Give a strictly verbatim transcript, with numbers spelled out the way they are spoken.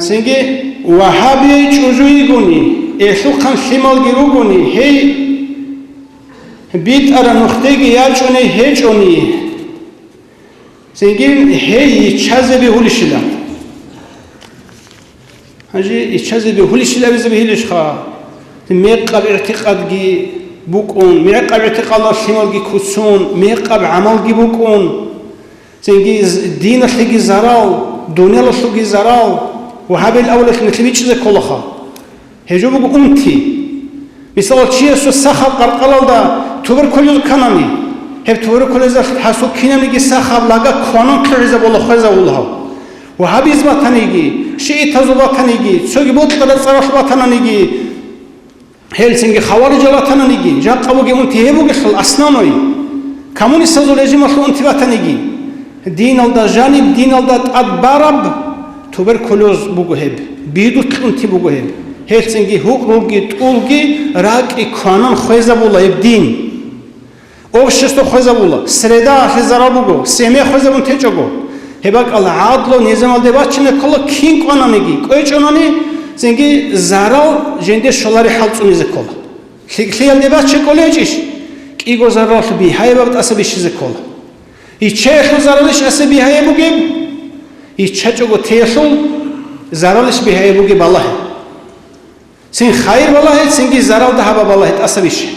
Цинги вагьаби чӀужу йигони, гьелъухъан лъималги ругони, гьей битӀараб нухдеги ячӀуней гьечӀони, цинги гьей йиччазе бегьулищила. Гьанже йиччазе бегьулищила абизе бегьилищха? Мекъаб игӀтикъадги букӀун, мекъаб игӀтикъадалъ лъималги куцун, мекъаб гӀамалги букӀун. Цинги з-, диналъеги зарал, дуниялалъулги зарал, вагьабил авлалъ нилъ бичӀчӀизе кколаха. Гьеб жо буго унти. Мисалал, чиясул сахаб къаркъалалда туберкулез кканани, гьеб туберкулезалъ гьасул кинабниги сахаб лага кванан кьугӀизабула, хвезабула гьав. Вагьабизм батаниги, шиитазул батаниги, цоги бокьараб цӀаралъ батананиги, гьелцинги хаварижал ратананиги, жакъа бугеб унти гьеб бугелъул, основной, коммунистазул режималъул унти батаниги, диналда жаниб, диналда тӀад бараб туберкулез буго гьеб, бидулъ унти буго гьеб. Гьелцинги гьукърулги, тӀулги, ракӀги кванан хвезабула гьеб дин. Общество хвезабула, среда ахле зарал буго, семья хвезабун течӀого. Гьеб бакӀалда гӀадлу низамалде бачине ккола, кин кӀвананиги, кӀвечӀонани, цинги зарал жинде щолареб хӀал цӀунизе ккола. ЛъикӀлъиялде бачи кӀолечӀищ? КӀиго заралалъул бигьаяб тӀаса бищизе ккола. Иччаялъул заралищ тӀаса бигьаяб бугеб? ИччачӀого теялъул заралищ бигьаяб бугеб балагье. Цин хайир балагье, цинги зарал дагьаба балагье тӀаса бищи.